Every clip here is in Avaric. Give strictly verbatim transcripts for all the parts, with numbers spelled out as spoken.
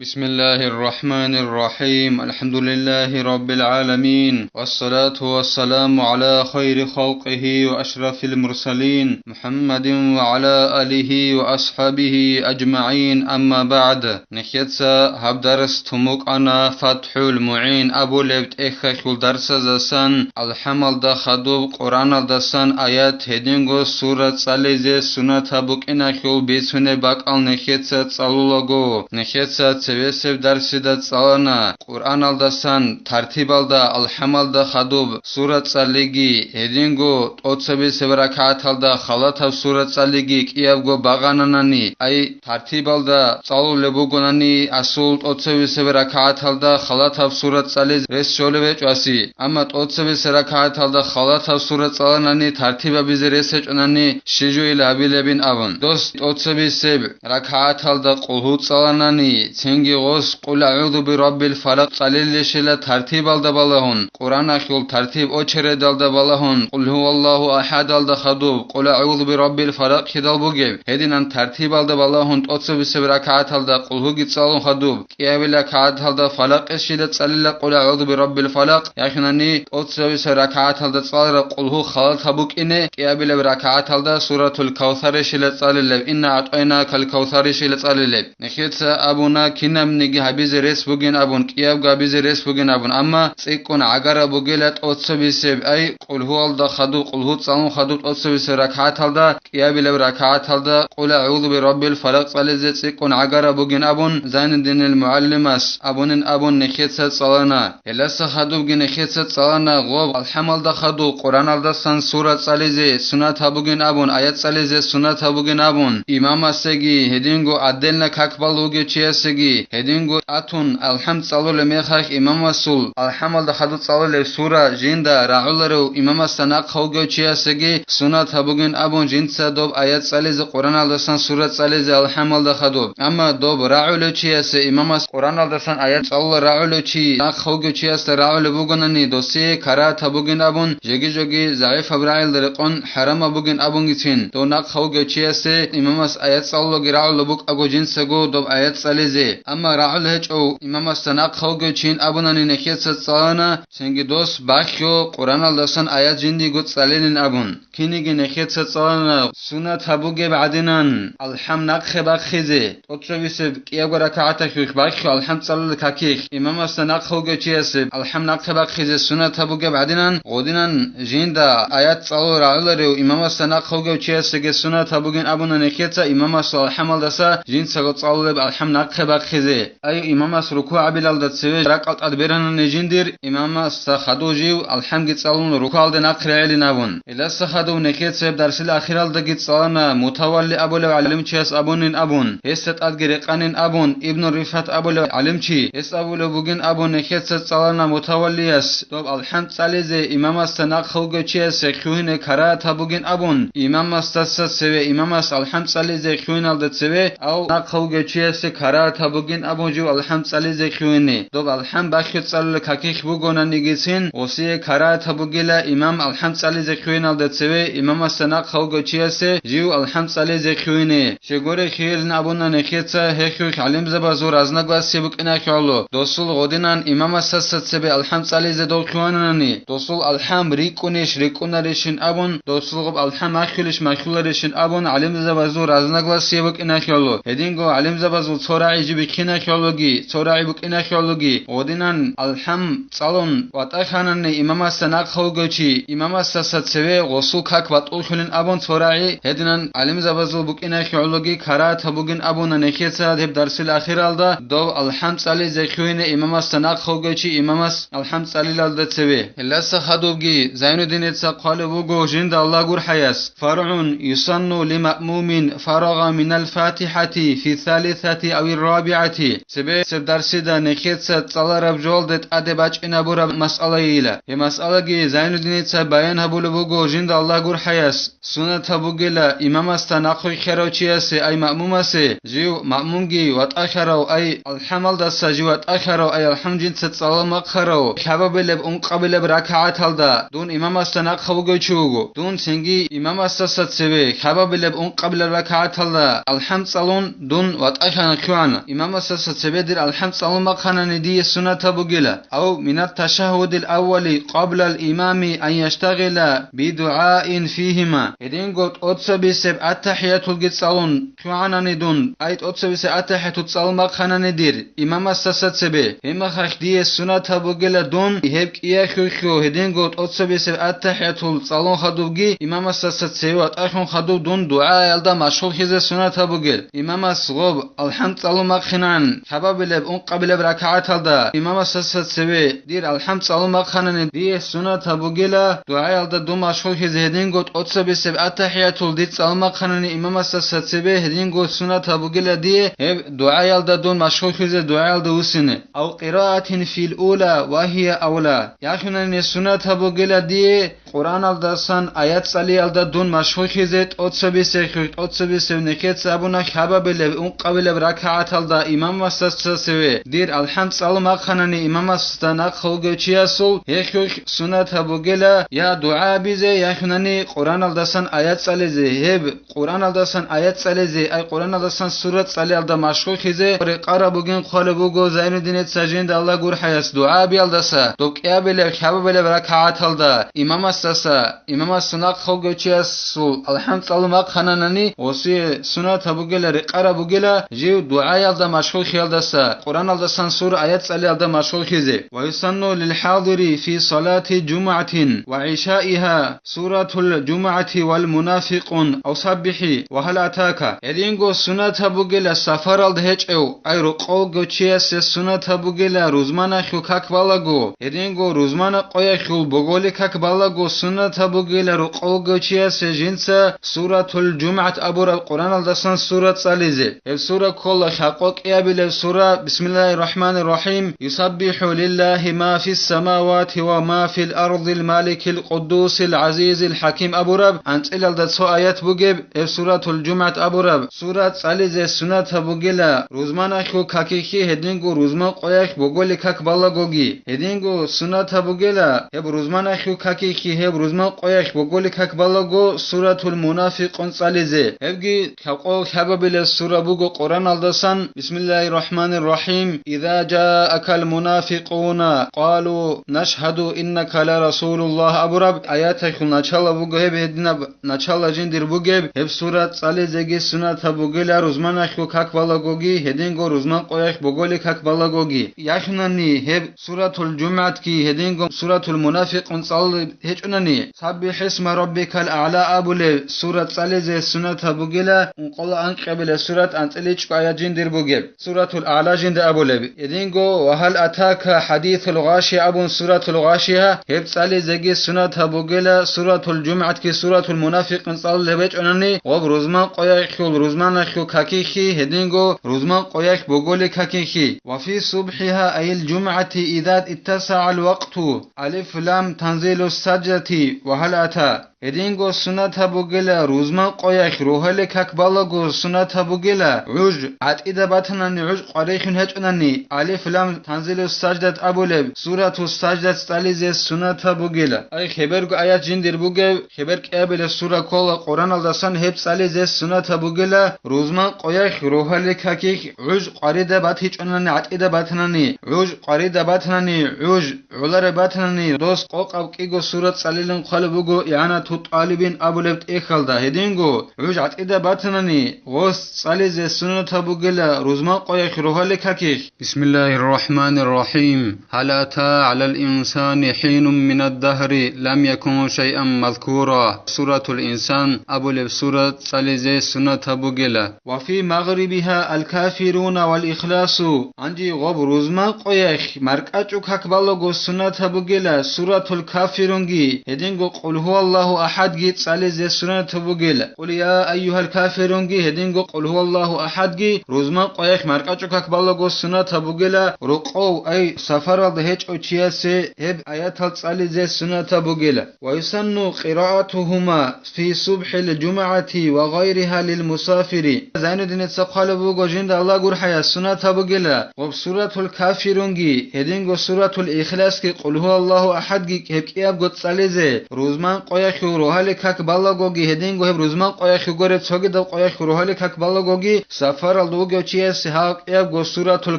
بسم الله الرحمن الرحيم. الحمد لله رب العالمين. والصلاة والسلام على خير خلقه وأشرف المرسلين محمد وعلى آله وأصحابه أجمعين. أما بعد. Нехеца гьаб дарс тумукъана ФатхӀул МугӀин абулеб тӀехьалъул дарсазасан, АлхӀамалда хадуб Къуръаналдасан аят, гьединго сура цӀализе сунат гьаб букӀиналъул бицунеб бакӀал нехеца цӀалулаго. Нехеца цевесеб дарсида цӀалана Къуръаналдасан тартибалда АлхӀамалда хадуб сура цӀалиги, гьединго тӀоцебесеб ракагӀаталда халатаб сура цӀалиги кӀиябго багъананани, ай, тартибалда цӀалулеб бугонани, асул тӀоцебесеб ракагӀаталда халатаб сура цӀализ рес щолеб гьечӀо аси. Амма тӀоцебесеб ракагӀаталда халатаб сура цӀаланани, тартиб гьабизе рес гьечӀонани, щиб жойила гьабилебин абун. Дос тӀоцебесеб ракагӀаталда къулгьу цӀаланани, цинги гъос Къул агӀузу бираббил фалакъ цӀалилищила тартибалда балагьун, Къуръаналъул тартиб очередалда балагьун, Къул гьуваллагьу ахӀадалда хадуб, Къул агӀузу бираббил фалакъ кидал бугеб, гьединан тартибалда балагьун тӀоцебесеб ракагӀаталда къулгьуги цӀалун хадуб, кӀиабил ракагӀаталда фалакъищила цӀалила Къул агӀузу бираббил фалакъ, яхинани тӀоцебесеб ракагӀаталда цӀалараб къулгьу халат гьаб букӀине, кӀиабилеб ракагӀаталда Суратул Кавсарищила цӀалилеб, Инна агӀтӀайнакал кавсарищила цӀалилеб. Нехеца абуна кинабниги гьабизе рес бугин абун, кӀиябго гьабизе рес бугин абун, амма цӀикӀкӀун гӀагараб бугила тӀоцебесеб, ай, къулгьуялда хадуб, къулгьу цӀалун хадуб тӀоцебесеб ракагӀаталда кӀиабилеб ракагӀаталда Къул агӀузу бираббил фалакъ цӀализе цӀикӀкӀун гӀагараб бугин абун, Зайнуддинил мугӀаллимас абунин абун нехеца цӀалана. Гьелдаса хадубги нехеца цӀалана гъоб АлхӀамалда хадуб Къуръаналдасан сура цӀализе сунат гьабугин абун, аят цӀализе сунат гьабугин абун, имамасеги, гьединго отдельно как балугев чиясеги, гьединго атун АлхӀам цӀалулеб мехалъ имамасул АлхӀамалда хадуб цӀалулеб сура жинда рагӀуларев имамасда нахъа вугев чиясеги сунат гьабугин абун, жинца доб аят цӀализе Къуръаналдасан сура цӀализе АлхӀамалда хадуб. Амма доб рагӀулев чиясе имамас Къуръаналдасан аят цӀалула рагӀулев чи нахъа вугев чиясда рагӀулеб бугонани, досие карагьат гьабугин абун, жеги-жоги загӀипаб рагӀилда рекъон хӀарамаб бугин абунгицин, дов нахъа вугев чиясе имамас аят цӀалулаги рагӀулеб букӀаго жинцаго доб аят цӀализе. Амма рагӀулев гьечӀев имамасда нахъа вугев чин абунани нехеца цӀалана, цинги дос бахъго Къуръаналдасан аят жиндиего цӀалилин абун. Кинеги нехеца цӀалана сунат гьабугеб гӀадинан АлхӀам нахъе бахъизе, тӀоцебесеб кӀиябго ракагӀаталъухъ бахъго АлхӀам цӀалулеб какихъ, имамасда нахъа вугев чиясе АлхӀам нахъе бахъизе сунат гьабугеб гӀадинан, гъодинан жинда аят цӀалул рагӀуларев имамасда нахъа вугев чиясеги сунат гьабугин абуна нехеца имамасул АлхӀамалдаса жинцаго цӀалулеб АлхӀам нахъе бахъизе. Ай, имамас рукугӀ гьабилалда цеве ракӀал тӀад беранани жиндир, имамасда хадув жив АлхӀамги цӀалун рукугӀалде нахъ регӀилин абун. Гьелдаса хадув нехеца гьеб дарсил ахиралдаги цӀалана Мутавалли абулев гӀалимчияс абунин абун, гьесда тӀадги рекъанин абун, Ибну РифгӀат абулев гӀалимчи, гьес абулев бугин абун нехеца цӀалана Мутаваллияс, доб АлхӀам цӀализе имамасда нахъа вугев чиясе хьугьине карагьат гьабугин абун, имамасдаса цеве имамас АлхӀам цӀализе хьугьиналда цеве, ав нахъа вугев чиясе карагьат гьабугин абун жив АлхӀам цӀализе хьугьине. Доб АлхӀам бахъго цӀалулеб какихъ бугонанигицин, гъосие карагьат гьабугила имам АлхӀам цӀализе хьугьиналда цеве имамасда нахъа вугев чиясе жив АлхӀам цӀализе хьугьине. Щегоре хьугьилин абуна нехеца гьехьухъ гӀалимзабазул разногласие букӀиналъе гӀоло, досул гъодинан имамасдаса цебе АлхӀам цӀализе дов хьугьананани, досул АлхӀам рикӀкӀунищ рикӀкӀунарищин абун, досул гъоб АлхӀам махьулищ махьуларищин абун гӀалимзабазул разногласие букӀиналъе гӀоло, гьединго гӀалимзабазул цо рагӀи жиб бихьиналъе гӀологи, цо рагӀи букӀиналъе гӀологи, гъодинан АлхӀам цӀалун ватӀа хьанани имамасда нахъа вугев чи, имамасдаса цеве гъосул как батӀуллъулин абун цо рагӀи, гьединан гӀалимзабазул букӀиналъе гӀологи карагьат гьабугин абуна нехеца гьеб дарсил ахиралда, дов АлхӀам цӀализе хьугьине имамасда нахъа вугев чи имамас АлхӀам цӀалилалда цеве. Гьелдаса хадубги Зайнуддиница хъвалеб буго жинда Аллагь гурхӀаяс: فرع يسن لمأموم فرغ من الفاتحة في الثالثة أو الرابعة. Цебесеб дарсида нехеца цӀалараб жоялде тӀаде бачӀинабураб масъалайила. Гьеб масъалаги Зайнуддиница баян гьабулеб буго жинда Аллагь гурхӀаяс. Сунат гьабугила имамасда нахъвихьарав чиясе, ай маъмумасе, жив маъмумги ватӀахьарав, ай алхӀамалдаса жив ватӀахьарав, ай алхӀам жинца цӀалал махъарав, лъабабилеб ункъабилеб ракагӀаталда дун имамасда нахъа вугев чи вуго. Дун цинги имамасдаса цеве лъабабилеб ункъабилеб ракагӀаталда алхӀам цӀалун дун ватӀахьана хьуана. Имамасдаса цебе дир алхӀам цӀалун бахъанани дие сунат гьабугила, ав минат ташагьудил аввали къаблал имами ан яштагъила бидугӀаин фигьима, гьединго тӀоцабисеб аттахӀиятулги цӀалун лъугӀанани дун, ай тӀоцабисеб аттахӀиятул цӀалун бахъанани дир имамасдаса цебе, гьеб мехалъ дие сунат гьабугила дун гьеб кӀиялъулъго гьединго тӀоцабисеб аттахӀиятул цӀалун хадубги имамасдаса цеве ватӀалъун хадуб дун дугӀаялда машгъуллъизе сунат гьабугел. Имамас гъоб алхӀам цӀалун бахъинан, лъабабилеб, ункъабилеб ракагӀаталда имамасдаса цеве дир алхӀам цӀалун бахъанани дие сунат гьабугила, дугӀаялда дун машгъуллъизе гьединго тӀоцабисеб аттахӀиятул дир цӀалун бахъанани имамасдаса цебе гьединго сунат гьабугила дие гьеб дугӀаялда дун машгъуллъизе дугӀаялда вуссине. Ав къираатин фил ула ва гьия авла. Яхъинани сунат гьабугила дие Къуръаналдасан аят цӀалиялда дун машгъуллъизе тӀоцабисехъе, тӀоцабисев нехеца абуна лъабабилеб, ункъабилеб ракагӀаталда имамасдаса цеве дир алхӀам цӀалун бахъанани имамасда нахъа вугев чиясул гьелъулъ сунат гьабугила я дугӀа абизе, яхъинани Къуръаналдасан аят цӀализе, гьеб Къуръаналдасан аят цӀализе, ай Къуръаналдасан сура цӀалиялда машгъуллъизе рекъараб бугин хъвалеб буго Зайнуддиница жинда Аллагь гурхӀаяс дугӀа абиялдаса, доб кӀиабилеб, лъабабилеб ракагӀаталда имамасдаса, имамас нахъа вугев чиясул алхӀам цӀалун бахъананани, гъосие сунат гьабугила, рекъараб бугила жив дугӀаялда машгъуллъиялдаса, Къуръаналдасан сура аят цӀалиялда машгъуллъизе. Ва юсанну лил хӀадири фи салати жумгӀатин ва гӀишаиха Суратул ЖумгӀати вал Мунафикъун ав СаббихӀи ва гьал атака. Гьединго сунат гьабугила сафаралда гьечӀев, ай рокъов вугев чиясе сунат гьабугила рузманахъе как балаго, гьединго рузмана къоялъул боголи как балаго сунат гьабугила рокъов вугев чиясе жинца Суратул ЖумгӀат абураб Къуръаналдасан сура цӀализе. Гьеб сура ккола лъабкъо кӀиабилеб сура, Бисмиллагьир рахӀманир рахӀим, «ЮсаббихӀу лиллагьи ма фис самавати ва ма фил ардил маликил къуддусил гӀазизил хӀаким» абураб анцӀилалда цо аят бугеб, гьеб Суратул ЖумгӀат абураб сура цӀализе сунат гьабугила, рузманахъе какихьи гьединго рузман къоялъ боголи как балагоги, гьединго сунат гьабугила, гьеб рузманахъе какихьи гьеб рузман къоялъ боголи как балаго Суратул Мунафикъун цӀализе. Гьебги Лъабкъо лъабабилеб сура буго Къуръаналдасан, Бисмиллагьир рахӀманир рахӀим, «Иза жаакал мунафикъуна, къалу нашгьаду иннака ла расулуллагь» абураб аяталъул начало буго гьеб гьединаб начало жиндир бугеб, гьеб сура цӀализеги сунат гьабугила рузманахъе как балагоги, гьединго рузман къоялъ боголи как балагоги. Яхъинани гьеб Суратул ЖумгӀатги гьединго Суратул Мунафикъун цӀалулеб гьечӀунани, «СаббихӀисма раббикал агӀла» абулеб сура цӀализе сунат гьабугила, ункъола анкьабилеб сурат анцӀила ичӀго аят жиндир бугеб, Суратул АгӀла жинда абулеб. Гьединго «Ва гьал атака хӀадисул гъашия» абун Суратул ГъашиягӀ, гьеб цӀализеги сунат гьабугила, Суратул ЖумгӀатги Суратул Мунафикъун цӀалулеб гьечӀунани, гъоб рузман къоялъул рузманахъе какихьи, гьединго рузман къоялъ боголи какихьи. «Ва фи субхӀигьа, айил жумгӀати, иза иттасагӀал вакъту, алиф, лам, танзилус саждати ва гьал ата». Гьединго сунат гьабугила, рузман къоялъ рогьалил как балаго сунат гьабугила, гӀуж гӀатӀида батанани, гӀуж къваригӀун гьечӀунани, алиф, лам, танзилус саждат абулеб Суратус саждат цӀализе сунат гьабугила. Ай хеберго аят жиндир бугеб, хебер кӀиабилеб сура ккола Къуръаналдасан гьеб цӀализе сунат гьабугила, рузман къоялъ рогьалил какихь гӀуж къварида батичӀунани гӀатӀида батанани, гӀуж къварида батанани, гӀуж гӀолареб батанани, дос къокъаб кӀиго сура цӀалилин хъвалеб буго ИгӀанату ТӀалибин абулеб тӀехьалда, гьединго гӀуж гӀатӀида батанани, гъос цӀализе сунат гьабугила, рузман къоялъ рогьалил какихь. Бисмиллагьир рахӀманир рахӀим. Гьал ата гӀалал инсани хӀинун минад дагьри лам якун шайъан мазкура. Суратул Инсан абулеб сура цӀализе сунат гьабугила. Ва фи магърибигьа аль-кафируна вал ихласу. Гьанже гъоб рузман къоялъ маркӀачӀул как балаго сунат гьабугила, Суратул Кафирунги, гьединго Къул гьуваллагьу ахӀадги цӀализе сунат гьабугила. Къул я айюгьал кафирунги, гьединго Къул гьуваллагьу ахӀадги рузман къоялъ маркӀачӀул как балаго сунат гьабугила, рокъов, ай сафаралда гьечӀев чиясе гьеб аятал цӀализе сунат гьабугила. Ва юсанну къираатугьума фи субхӀил жумгӀати ва гъайригьа лил мусафири. Зайнуддиница хъвалеб буго, жинда Аллагь гурхӀая сунат гьабугила, гъоб Суратул Кафирунги, гьединго Суратул Ихласги, Къул гьуваллагьу ахӀадги гьеб кӀиябго цӀализе, рузман къоялъ рогьалил как балагоги, гьединго гьеб рузман къоялъ гуреб цогидаб къоялъ рогьалил как балагоги, сапаралда вугев чиясе гьаб кӀиябго Суратул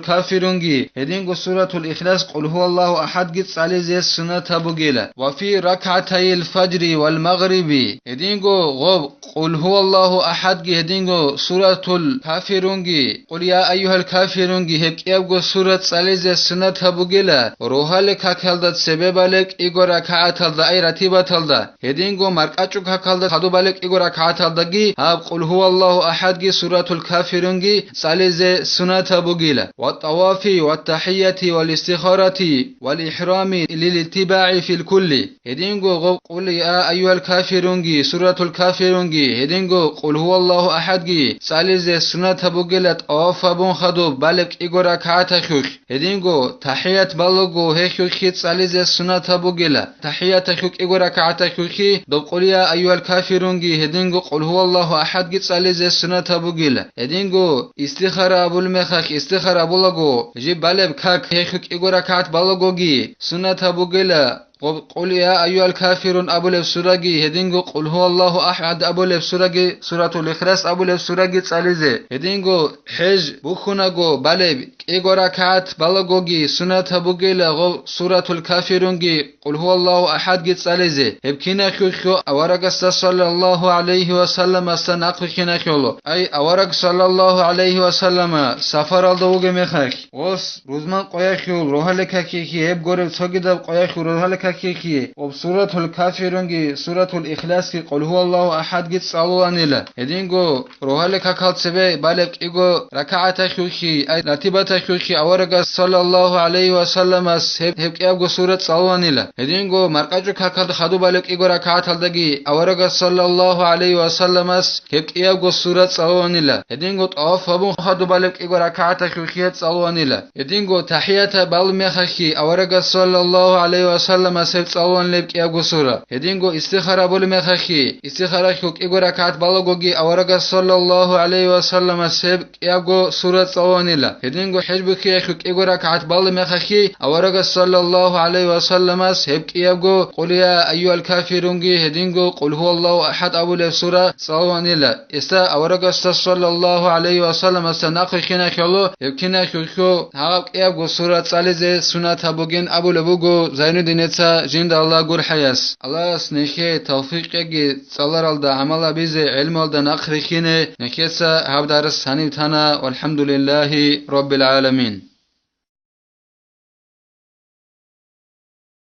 Кафирунги, гьединго Суратул Ихлас, Къул гьуваллагьу ахӀадги цӀализе суннатаб бугила. Ва фи ракгӀатайил фажри вал магъриби, гьединго гъоб Къул гьуваллагьу ахӀадги гьединго Суратул Кафирунги, Къул я айюгьал кафирунги гьеб кӀиябго сура цӀализе суннатаб бугила, рогьалил какалда цебе балеб кӀиго ракагӀаталда, ай ратибаталда, гьединго маркӀачӀул какалда хадуб балеб кӀиго ракагӀаталдаги гьаб Къул гьуваллагьу ахӀадги Суратул Кафирунги цӀализе суннатаб бугила. Ва тӀавафи, ва тахӀияти, ва листихарати, ва лихӀрами лилиттибагӀи фил кулли. Гьединго гъоб Къул я айюгьал кафирунги, Суратул Кафирунги, гьединго Къул гьуваллагьу ахӀадги цӀализе суннатаб бугила тӀаваф гьабун хадуб балеб кӀиго ракагӀаталъулъ. Гьединго тахӀият балуго гьелъулъги цӀализе суннатаб бугила. ТахӀияталъул кӀиго ракагӀаталъулъги доб Къул я айюгьал кафирунги, гьединго Къул гьуваллагьу ахӀадги цӀализе суннатаб бугила. Гьединго истихара абулеб мехалъ истихара абулаго, жиб балеб как гьелъул кӀиго ракагӀат балугоги суннатаб бугила. Къу-, Къул я айюгьал кафирун абулеб сураги, гьединго Къул гьуваллагьу ахӀад абулеб сураги, Суратул Ихлас абулеб сураги цӀализе. Гьединго хӀеж бухьунаго балеб кӀиго ракагӀат балагоги суннатаб бугила гъо Суратул Кафирунги, Къул гьуваллагьу ахӀадги цӀализе. Гьеб кинахьулъго аварагасда саллаллагьу гӀалайгьи ва салламасда нахъвихьинахьуло. Ай авараг саллаллагьу гӀалайгьи ва саллама сапаралда вугеб мехалъ, гъос рузман къоялъул рогьалил какихьи, гьеб гуреб цогидаб къоялъул рогьалил какихьи, об Суратул Кафирунги, Суратул Ихласги, Къул гьуваллагьу ахӀадги цӀалуланила. Гьединго рогьалил какал цебе балеб кӀиго ракагӀаталъулъги, ай ратибаталъулъги аварагас саллаллагьу гӀалайгьи ва салламас гьеб, гьеб кӀиябго сура цӀалуланила. Гьединго маркӀачӀул какалда хадуб балеб кӀиго ракагӀаталдаги аварагас саллаллагьу гӀалайгьи ва салламас гьеб кӀиябго сура цӀалуланила. Гьединго тӀаваф гьабун хадуб балеб кӀиго ракагӀаталъулъги гьеб цӀалуланила. Гьединго тахӀиятаб балеб мехалъги аварагас саллаллагьу гӀалайгьи ва салламас гьеб цӀалуланила гьеб кӀиябго сура. Гьединго истихара абулеб мехалъги, истихаралъул кӀиго ракагӀат балугоги аварагас саллаллагьу гӀалайгьи ва салламас гьеб кӀиябго сура цӀалуланила. Гьединго хӀеж бухьиялъул кӀиго ракагӀат балеб мехалъги аварагас саллаллагьу гӀалайгьи ва салламас гьеб кӀиябго Къул я айюгьал кафирунги, гьединго Къул гьуваллагьу ахӀад абулеб сура цӀалуланила. Гьесда аварагасда саллаллагьу гӀалайгьи ва салламасда нахъвихьинахьуло, гьеб кинахьулъго гьаб кӀиябго сура цӀализе суннатаб бугин абулеб буго Зайнуддинеца жинда Аллагь гурхӀаяс. Аллагьас нехее тавфикъ кьеги цӀаларалда гӀамал гьабизе, гӀелмуялда нахърихьине. Нехеца гьаб дарс гьаниб тана. ВалхӀамдулиллагьи раббил гӀаламин.